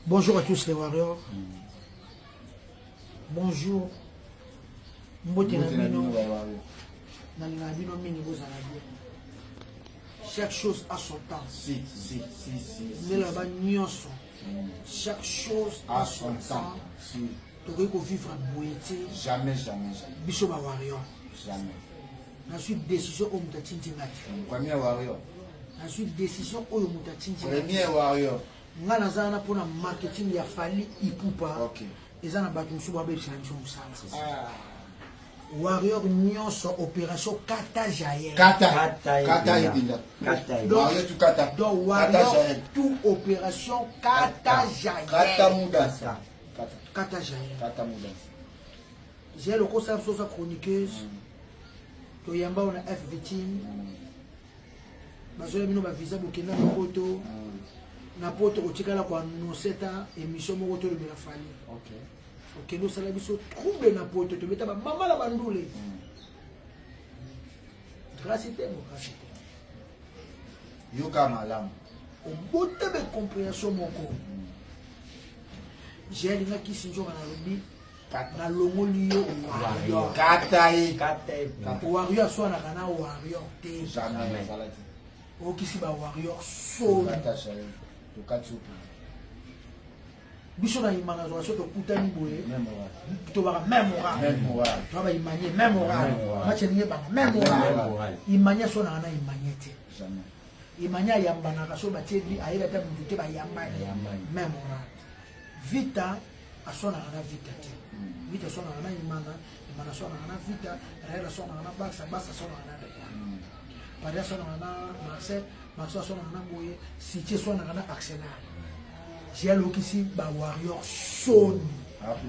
Bonjour à tous les warriors. Bonjour. Mbote na bino. Nalingaka bino mingi bozala bien. Chaque chose a son temps. Si, si, si, si. Ndela ba nyonso. Chaque chose a son temps. Si. Tokoki kovivre boye te. Jamais, jamais, jamais. Biso ba warrior. Jamais. Nazwi décision oyo moto atindi nga te. Premier warrior. Nazwi décision oyo moto atindi nga te. Premier warrior. Nga naza wana mpona marketing ya Fally Ipupa. Okay. Eza na bato mosusu babebisa na biso mosala. Ah. Warrior nyonso opération kata jael. Kata. Kata Kata ebinda. ebinda. Kata Donc, Warrior tout kata. Donc Kata warrior jael. tout opération kata jael. Kata mudasa. Kata. Kata jael. Kata mudasa. Jael okosala biso oza chroniqueuse. Toyamba oyo na F victime. Bazoya bino ba visa bokenda na poto. Na poto otikala ko annoncer ta émission moko tolobela Fally. Okay. Okende osala biso trouble na poto tobeta ba mama na bandule. Grâce te mo grâce te. Yoka malamu. Obota be compréhension moko. Jael nga kisi nzoka nalobi nalongoli yo warrior. Kata ye. Kata ebinda. Warrior aswanaka na warrior te. Jamais. Ezalaki. Okisi ba warrior solo. Kata jael. Tokati yo mpenza. Biso na imana zoka so tokutani boye. Même moral. Tobaka même moral. Même moral. Toba ba imanie même moral. Même moral. Match elingi ebanga même moral. Même moral. Imanie aswanaka na imanie te. Jamais. Imanie ayambanaka so batie bi ayebi ata mutu te bayambani. Bayambani. Même moral. Vita aswanaka na Vita te. Vita aswanaka na Imana, Imana aswanaka na Vita, Real aswanaka na Barça, Barça aswanaka na Real. Paris aswanaka na Marseille, Marseille aswanaka na Boye, City aswanaka na Arsenal. Jael okisi ba warrior soni.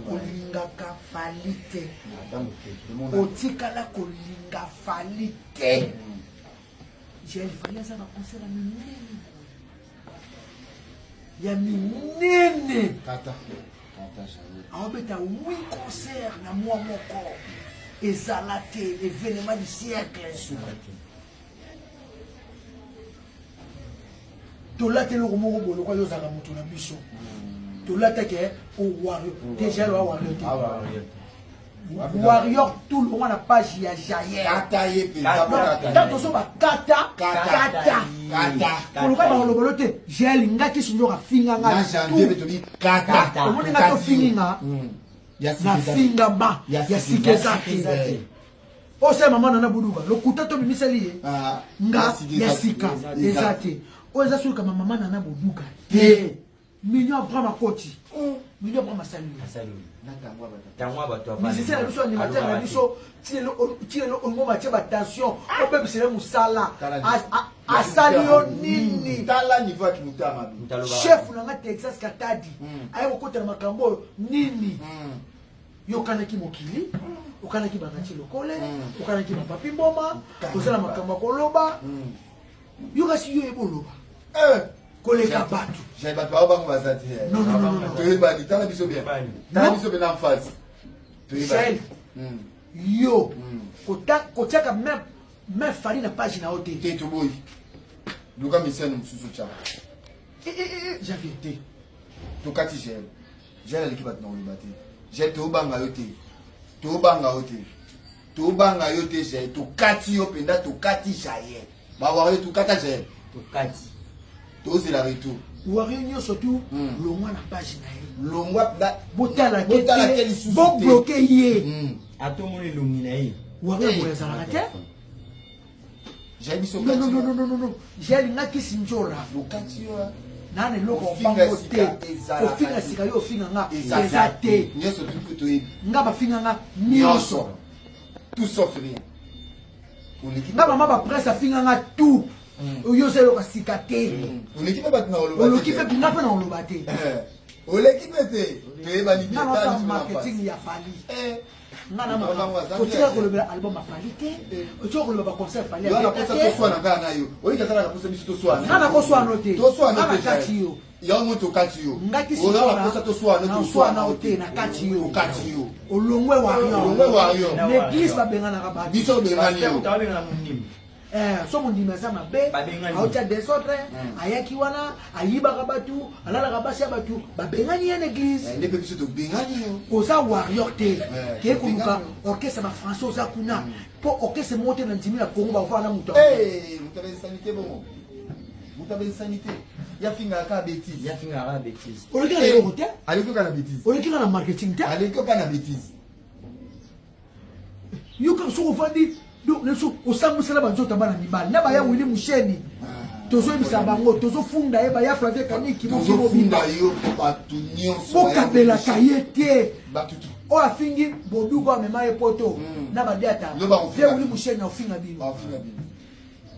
Olingaka Fally te. Ata moke. Demande. Otikala kolinga Fally te. Jael Fally aza na concert ya minene. Ya minene. Kata. Kata jael. Aobeta 8 concert na mois moko. Ezala te événement du siècle. Suka te. Tolata eloko moko boye lokola yo ozalaka moto na biso. Tolata ke o warrior. Te Jael oa warrior te. Awa warrior te. Warrior tout le monde na page ya Jael. Kata ye mpenza bokata. Tango tozo ba kata Kata. kata. Kata. Koluka ba lobolo te. Jael ngaki sinjo afinga nga. Na janvier mpe tobi kata. Kata. Omoni nga tofingi nga. Ya Na sika. finga ba Ya ya sika. sika eza te. Osala mama nana buduka lokuta to bimiseli ye. Ah, Nga ya sika eza te. Oyo eza soki kama mama nana buduka te. Mignon Abraham akoti. Mignon Abraham asali yo. Asali oyo. Na tango ya bato. Tango ya bato avandi. Musicien na biso animateur na biso ti lelo olingo batie ba tension obebisela ye mosala. Tala Asali yo nini? Tala niveau ya kimotema mabe. Mutaloba. Chef na nga Texas Katadi aye kokota na makambo oyo nini? Yokanaki mokili, okanaki banati lokole, okanaki bapapi mboma, ozala makambo ya koloba. Yo kasi yo oyeba oloba. Koleka bato. J'ai bato bao bango baza te. Non, non, non, non. Toyebani, tala biso bien. Toyebani. Tala Non. biso bien en face. Toyebani. Jael. Yo kotiaka même même Fally na page na yo te. Te toboyi. Luka misene mosusu tya. Eh, eh, eh, Javier. Te. Tokati Jael. Jael aleki bato na koloba te. Jael tobanga yo te. Tobanga yo te. Tobanga yo te Jael. Tokati yo mpenza tokati Jael. Ba warrior tokata Jael. Tokati. Tozela retour. Warrior nyonso tu longwa na page na ye. Longwa mpenza. Botala te Botala te te. lisusu te. Bobloke ye. Atomoni elongi na ye. Warrior boye azalaka te. Jael biso Non, non, non, non, non, non, non. Jael nga kisi njola. Lokati yo. Nana eloko Kofinga bango sika te. ezalaka Kofinga te. sika yo ofinga nga Eza eza te. Nyonso tuku toyebi. Nga bafinga nga nyonso. Tout sauf rien. Oleki Nga mama ba presse afinga nga tout. Oyo oza eloko ya sika te. Oleki mpe bato na koloba te. Oloki mpe nga mpe na koloba te. Oleki mpe te. Toyebani bien. Nga Tala nasala biso na marketing face. ya Fally. Nga na Bango makambo. aza Otika bien. kolobela album ya Fally te. Otika koloba ba concert Fally Yo na abeta posa te. toswana kaka na yo. Oyiki aza na posa biso toswana. Nga nakoswana te. Toswana Nga te. na kati yo. Yango moto okati yo. Nga kisi Oza na mpona, posa toswana na toswana oswana te na kati yo. Okati yo. Olongwe warrior. Olongwe warrior. Na église babenganaka bato. Biso obengani yo. Pasteur, utabenga na monimi. Eh, so mondimi aza mabe aotya desordre hmm. ayaki wana ayibaka bato alalaka basi ya bato babengani ye na église eh, nde mpe biso tobengani yo oza warrior te eh, keye koluka orchestre bafrançais oza kuna hmm. mpo orchestre moko te na ndimi na congo bavaa na moto moto abesanite bongo moto abesanite yafingaka kaka betise yafingaka kaka betise oleki na eloko te aleki kaka na betise oleki na marketing te aleki kaka na betise yo kaka soki ofandi donc osambwisela banzoto ya bana mibali na baya wili musheni ah. tozoyebisa bango tozofunda ye baya flavie kaniki mokimobimba bokabelaka ye te oyo afingi bodugo amema ye poto hmm. na badiata ye wili musheni aofinga bino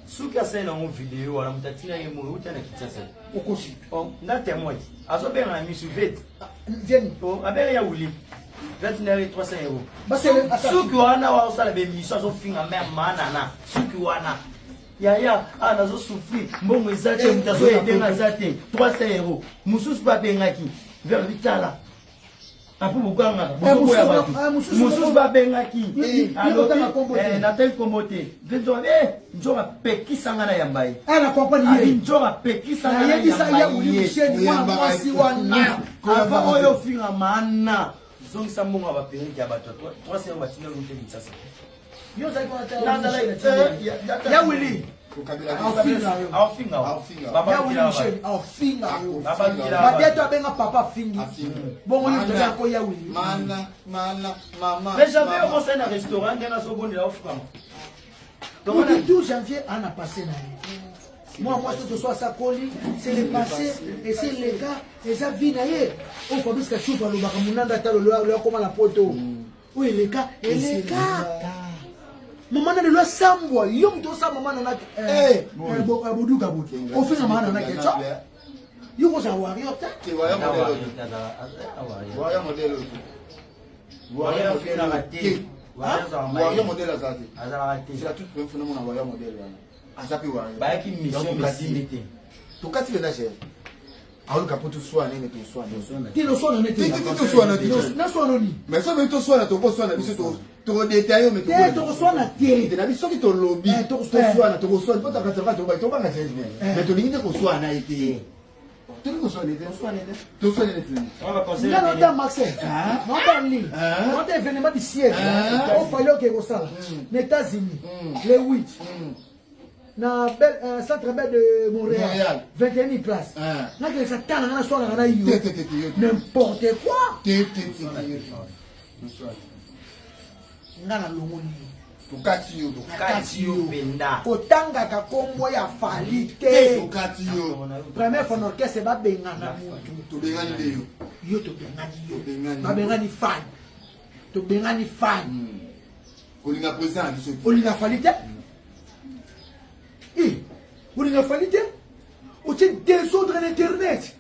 soki asali nango video wana moto atina ye moyo uta na kinshasa okosi oh, na témoin azobenga na misu vete ah, vieni oh, abele ya wuli atina ye 300 euro suki wana waosala bemission azofinga mare manana suki wana yaya ah nazosouffrir mbongo eza te moto azoyedenga aza te 300 euro mosusu mpe abengaki vers bitala apo bogangaka eh, bozoboya bato eh, mosusu babengaki eh, natali kombo te nzoka apekisa nga na yamba ye nzoka apekisa nga na yamba ye mwasi wana avant oyo ofinga mana zongisa mbongo ya baperike ya bato 3 euro batindaki te kinshasa ya wili aofinga aofinga yo babieto abenga papa afingi bongo yo tozala ko ya wili mais janvier okosai na restaurant ndenge azobondela ofukama motu tout janvier ana passé na ye mwa mwasi oyo toso asakoli c'est le passé esi eleka eza vie na ye oyo fabrice kachupa alobaka monanda ata lelo akoma na poto mm. oyo eleka eleka mama na lelo asambwa yo moto osala mama nana eh, eh, eh, boduka boye ofinga mama nana keco yo kozala warrior te warrior modèle aza te c'est la toute première fois namona warrior modèle wana aza mpe warrior bayaki mission mesili te tokati lena gere aoluka mpo toswana nene toswana te toswana nete te toswana te naswana nini mais soki toswana tokoswana biso tokodeta yo me tokoswana te te na biso soki tolobi eh, toswana tokoswana mpo takataka tobaki tobanga te eh. mais tolingi nde koswana ye te tolingi koswana te toswana te nga nota marcel nota li nota événement du siècle ofali oke kosala hmm. na états-unis hmm. le 8 hmm. na bel, euh, centre bel de Montréal, Montréal. 21 place ah. nakende satana nga naswanaka na yo n'importe quoi nga nalongoli yo tokati yo tokati yo mpenza kotangaka nkombo ya fali te tokati yo première fois na orchestre babengana motu tobengani nde yo yo tobengani yo babengani fani tobengani fani hmm. Kolinga président na biso. Olinga Fally te? Eh, olinga Fally te? Otie désordre na internet.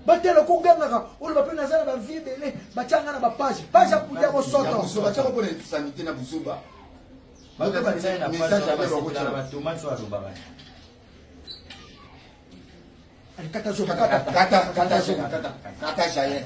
Batela kogangaka oloba mpe naza na bavie ebele batya nga na bapage page ya puta bosoto batyako mpo na sanité na buzoba alikata kata kata kata kata jaye.